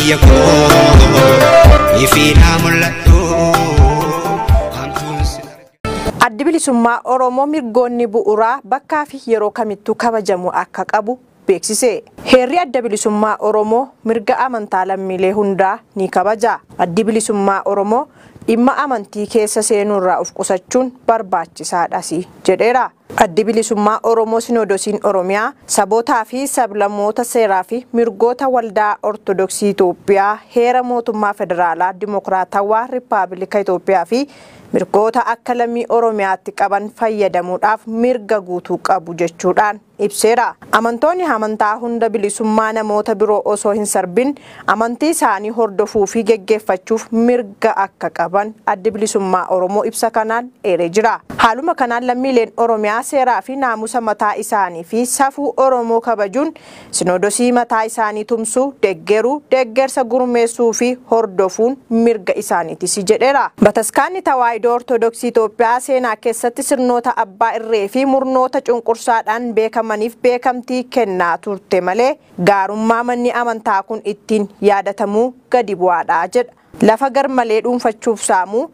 Biyya koo ifiidhaa mul'attu hamtuun si Addi bilisummaa Oromoo mirgoonni bu'uuraa bakkaa fi yeroo kamittuu kabajamu akka qabu beeksise. Heerri adda bilisummaa Oromoo mirga amantaa lammiilee hundaa ni kabaja. Addi bilisummaa Oromoo dhimma amantii keessa seenuurraa of qusachuun barbaachisaadhas jedheera. Addi bilisummaa Oromoo Sinoodosiin Oromiyaa sabootaa fi sablammoota seeraa fi mirgoota waldaa Ortodoksii Itoophiyaa heera mootummaa federaalaa Dimokiraatawaa Rippaabilika Itoophiyaa fi mirgoota akka lammii Oromiyaatti qaban fayyadamuudhaaf mirga guutuu qabu jechuudhaan ibseera. Amantoonni amantaa hunda bilisummaa namoota biroo osoo hin sarbin amantii isaanii hordofuu fi geggeeffachuuf mirga akka qaban addi bilisummaa Oromoo ibsa kanaan eeree jira. Haaluma kanaan lammiileen Oromiyaa seeraa fi naamusa mataa isaanii fi safuu Oromoo kabajuun sinoodosii mataa isaanii tumsuu, deeggaruu, deeggarsa gurmeessuu fi hordofuun mirga isaaniitis jedheera. Bataskaanni Tawaahidoo Ortodoksii Itoophiyaa seenaa keessatti sirnoota abbaa irree fi murnoota cunqursaadhaan beekamaniif beekamtii kennaa turte malee gaarummaa manni amantaa kun ittiin yaadatamuu gadi bu'aadha jedha. Lafa garmalee dhuunfachuuf saamuu,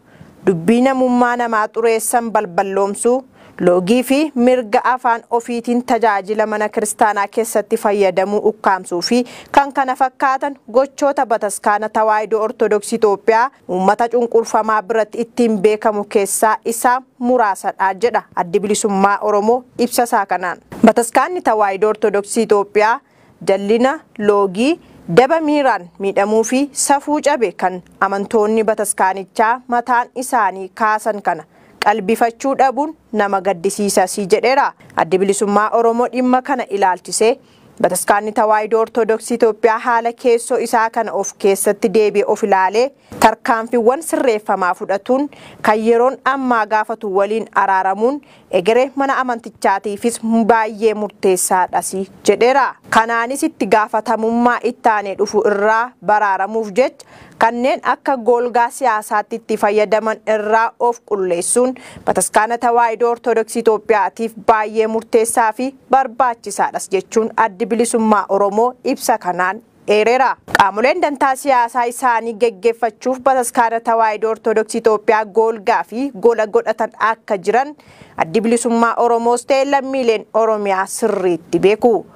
dubbii namummaa namaa xureessan balballoomsuu, loogii fi mirga afaan ofiitiin tajaajila mana kiristaanaa keessatti fayyadamuu ukkaamsuu fi kan kana fakkaatan gochoota bataskaana Tawaahidoo Ortodoksii Itoophiyaa uummata cunqurfamaa biratti ittiin beekamu keessaa isaa muraasadha jedha addi bilisummaa Oromoo ibsa isaa kanaan. Bataskaanni Tawaahidoo Ortodoksii Itoophiyaa jallina, loogii, daba miiraan miidhamuu fi safuu cabe kan amantoonni bataskaanichaa mataan isaanii kaasan kana qalbifachuu dhabuun nama gaddisiisas jedheera. Addi bilisummaa Oromoo dhimma kana ilaalchisee bataskaanni Tawaahidoo Ortodoksii Itoophiyaa haala keessoo isaa kana of keessatti deebi'ee of ilaalee tarkaanfiiwwan sirreeffamaa fudhatuun kan yeroon ammaa gaafatu waliin araaramuun egeree mana amantichaatiifis baay'ee murteessaadhas jedheera. Kanaanis itti gaafatamummaa ittaanee dhufu irraa baraaramuuf jecha kanneen akka golgaa siyaasaatti itti fayyadaman irraa of qulleessuun bataskaana Tawaahidoo Ortodoksii Itoophiyaatiif baay'ee murteessaa fi barbaachisaadhas jechuun addi bilisummaa Oromoo ibsa kanaan eereera. Qaamoleen dantaa siyaasaa isaanii geggeeffachuuf bataskaana Tawaahidoo Ortodoksii Itoophiyaa golgaa fi gola godhatan akka jiran addi bilisummaa Oromoos ta'e lammiileen Oromiyaa sirriitti beeku.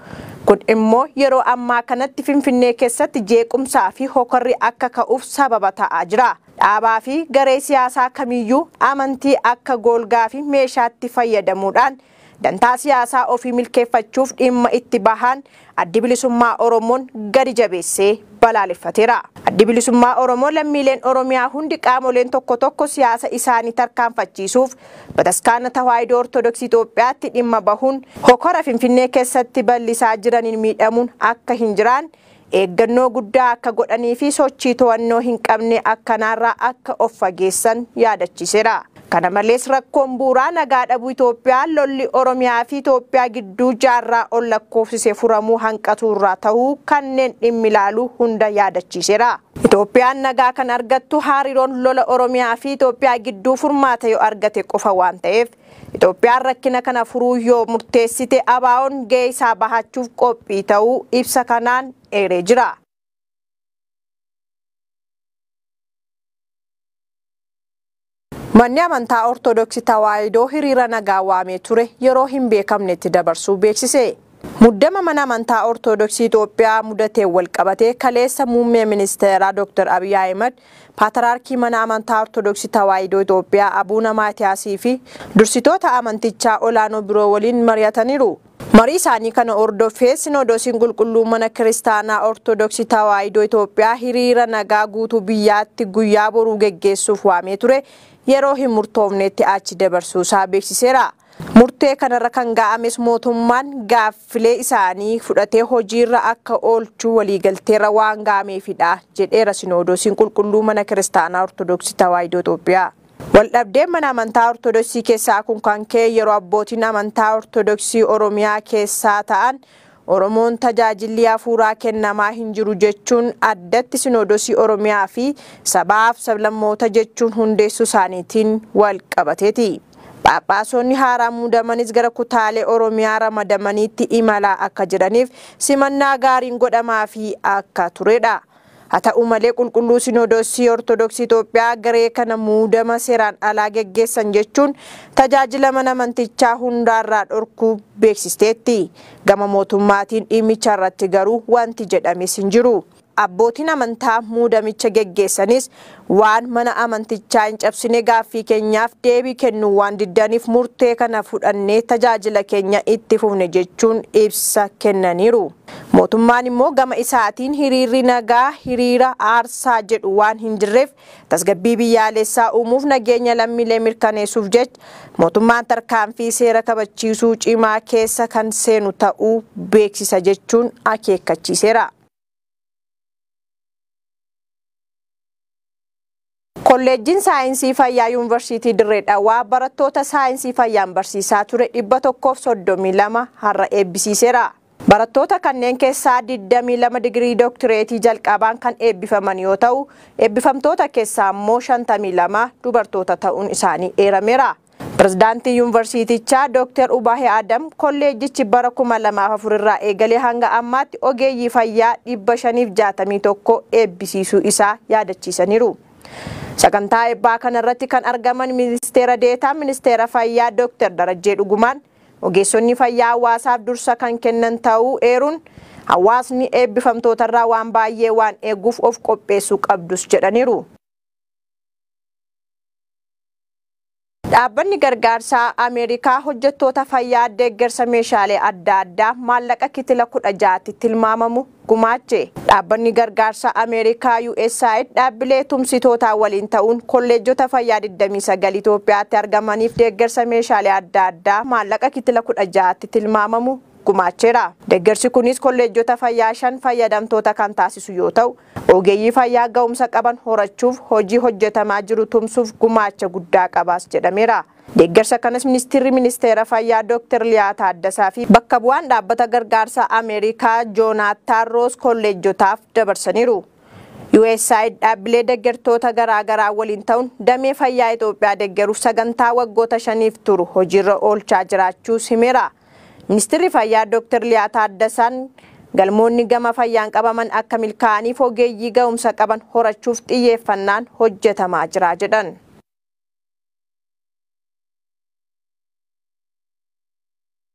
Kun immoo yeroo ammaa kanatti Finfinnee keessatti jeequmsaa fi hokorri akka ka'uuf sababa ta'aa jira. Dhaabaa fi garee siyaasaa kamiyyuu amantii akka golgaa fi meeshaatti fayyadamuudhaan dantaa siyaasaa ofii milkeeffachuuf dhimma itti bahan addi bilisummaa Oromoon gadi jabeessee balaaleffateera. Addi bilisummaa Oromoo lammiileen Oromiyaa hundi qaamoleen tokko tokko siyaasa isaanii tarkaanfachiisuuf bataskaana Tawaahidoo Ortodoksii Itoophiyaatti dhimma bahuun hokora Finfinnee keessatti bal'isaa jiraniin miidhamuun akka hin jiraan eeggannoo guddaa akka godhanii fi sochii to'annoo hin qabne akkanaarraa akka of fageessan yaadachiiseera. Kana malees rakkoon bu'uuraa nagaa dhabuu Itoophiyaa lolli Oromiyaa fi Itoophiyaa gidduu jaarraa ol lakkoofsise furamuu hanqatuurraa ta'uu kanneen dhimmi ilaalu hunda yaadachiiseera. Itoophiyaan nagaa kan argattu hariiroon lola Oromiyaa fi Itoophiyaa gidduu furmaata yoo argate qofa waan ta'eef Itoophiyaan rakkina kana furuu yoo murteessite ABO'n gahee isaa bahachuuf qophii ta'uu ibsa kanaan eeree jira. Manni amantaa Ortodoksii Tawaahidoo hiriira nagaa waamee ture yeroo hin beekamnetti dabarsuu beeksise. Muddama mana amantaa Ortodoksii Itoophiyaa mudateen wal qabatee kaleessa muummee ministeeraa Dr. Abiy Ahimad paatiraarkii mana amantaa Ortodoksii Tawaahidoo Itoophiyaa Abuuna Maatiyaasii fi dursitoota amantichaa olaanoo biroo waliin mari'ataniiru. Marii isaanii kana hordofee Sinoodosiin qulqulluu mana kiristaanaa Ortodoksii Tawaahidoo Itoophiyaa hiriira nagaa guutuu biyyaatti guyyaa boruu geggeessuuf waamee ture yeroo hin murtoofnetti achi dabarsuusaa beeksiseera. Murtee kanarra kan ga'ames mootummaan gaaffilee isaanii fudhatee hojiirra akka oolchuu waliigalteerra waan ga'ameefidha jedheera Sinoodosiin qulqulluu mana kiristaanaa Ortodoksii Tawaahidoo Itoophiyaa. Waldhabdeen mana amantaa Ortodoksii keessaa kun kan ka'e yeroo abbootiin amantaa Ortodoksii Oromiyaa keessaa ta'an Oromoon tajaajilli hafuuraa kennamaa hin jiru jechuun addatti Sinoodosii Oromiyaa fi sabaaf sablammoota jechuun hundeessuu isaaniitiin wal qabateeti. Phaaphaasonni haaraa muudamanis gara kutaalee Oromiyaa ramadamaniitti imalaa akka jiraniif simannaa gaariin godhamaa fi akka turedha. Haa ta'u malee qulqulluu Sinodoosii Ortodoksii Itoophiyaa garee kana muudama seeraan alaa geggeessan jechuun tajaajila mana amantichaa hundaarraa dhorkuu beeksisteetti. Gama mootummaatiin dhimmicha irratti garuu wanti jedhames hin jiru. Abbootiin amantaa muudamicha geggeessanis waan mana amantichaa hin cabsine gaaffii keenyaaf deebii kennuu waan diddaniif murtee kana fudhannee tajaajila keenya itti fufne jechuun ibsa kennaniiru. Mootummaan immoo gama isaatiin hiriirri nagaa hiriira aarsaa jedhu waan hin jirreef tasgabbii biyyaalessaa uumuuf nageenya lammiilee mirkaneessuuf jecha mootummaan tarkaanfii seera kabachiisuu cimaa keessa kan seenu ta'uu beeksisa jechuun akeekkachiiseera. Kolleejjiin saayinsii fayyaa Yuunivarsiitii Dirree Dhawaa barattoota saayinsii fayyaan barsiisaa ture 132 har'a eebbisiiseera. Barattoota kanneen keessaa 22 digirii dooktireetii jalqabaan kan eebbifaman yoo ta'u, eebbifamtoota keessaa immoo 52 dubartoota ta'uun isaanii eerameera. Pirezidaantii Yuunivarsiitichaa Dooktar Ubaahee Adam kolleejjichi bara 2004 irraa eegalee hanga ammaatti ogeeyyii fayyaa 561 eebbisiisuu isaa yaadachiisaniiru. Sagantaa eebbaa kanarratti kan argaman ministeera deetaa ministeera fayyaa Dooktar Darajjee Dhugumaan ogeessonni fayyaa hawaasaaf dursa kan kennan ta'uu eeruun hawaasni eebbifamtootarraa waan baay'ee waan eeguuf of qopheessuu qabdus jedhaniiru. Dhaabbanni gargaarsaa Ameerikaa hojjettoota fayyaa deeggarsa meeshaalee adda addaa maallaqa kitila 16tti tilmaamamu gumaache. Dhaabbanni gargaarsaa Ameerikaa USAID dhaabbilee tumsitootaa waliin ta'uun kolleejjota fayyaa 29 Itoophiyaatti argamaniif deeggarsa meeshaalee adda addaa maallaqa kitila 16tti tilmaamamu gumaacheera. Deeggarsi kunis kolleejjota fayyaa 5 fayyadamtoota kan taasisu yoo ta'u, ogeeyyii fayyaa ga'umsa qaban horachuuf hojii hojjetamaa jiru tumsuuf gumaacha guddaa qabaas jedhameera. Deeggarsa kanas ministeerri ministeera fayyaa Dooktar Liyaa Taaddasaa fi bakka bu'aan dhaabbata gargaarsaa Ameerikaa Joonaatan Roos kolleejjotaaf dabarsaniiru. USAID dhaabbilee deeggartoota garaagaraa waliin ta'uun damee fayyaa Itoophiyaa deeggaruuf sagantaa waggoota 5 turu hojiirra oolchaa jiraachuu himeera. Ministeerri fayyaa Dooktar Liyaa Taaddasaan galmoonni gama fayyaan qabaman akka milkaa'aniif ogeeyyii ga'umsa qaban horachuuf xiyyeeffannaan hojjetamaa jira jedhan.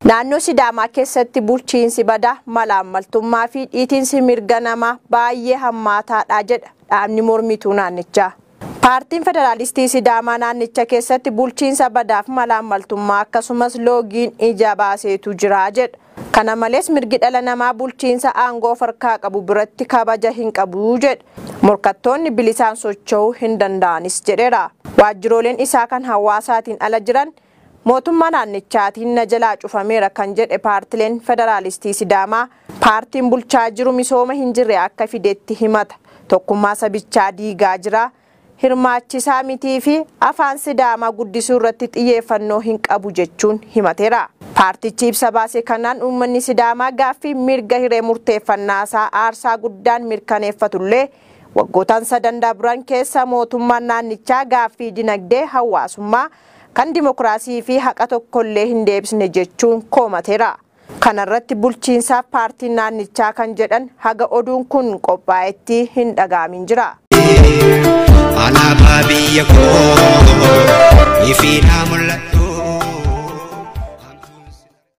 Naannoo Sidaamaa keessatti bulchiinsi badaa malaammaltummaa fi dhiitiinsi mirga namaa baay'ee hammaataadha jedha dhaabni mormituu naannichaa. Paartiin Federaalistii Sidaamaa naannicha keessatti bulchiinsa badaaf malaammaltummaa akkasumas loogiin ija baaseetu jira jedha. Kana malees mirgi dhala namaa bulchiinsa aangoo of harkaa qabu biratti kabaja hin qabu jedha. Morkattoonni bilisaan socho'uu hin danda'anis jedheera. Waajjirooleen isaa kan hawaasaatiin ala jiran mootummaa naannichaatiin na jalaa cufameera kan jedhe paartileen Federaalistii Sidaamaa paartiin bulchaa jiru misooma hin jirre akka fidetti himata. Tokkummaa sabichaa diigaa jira. Hirmaachisaa mitii fi afaan Sidaamaa guddisuu irratti xiyyeeffannoo hin qabu jechuun himateera. Paartichi ibsa baase kanaan uummanni Sidaamaa gaaffii mirga hiree murteeffannaasaa aarsaa guddaan mirkaneeffatullee waggootaan sadan darban keessa mootummaan naannichaa gaaffii dinagdee hawaasummaa kan dimokiraasii fi haqa tokkollee hin deebisne jechuun komateera. Kanarratti bulchiinsaaf paartiin naannichaa kan jedhan haga oduun kun qophaa'etti hin dhaga'amin jira. Alaabaa biyya koo ifiidhaa mul'atu.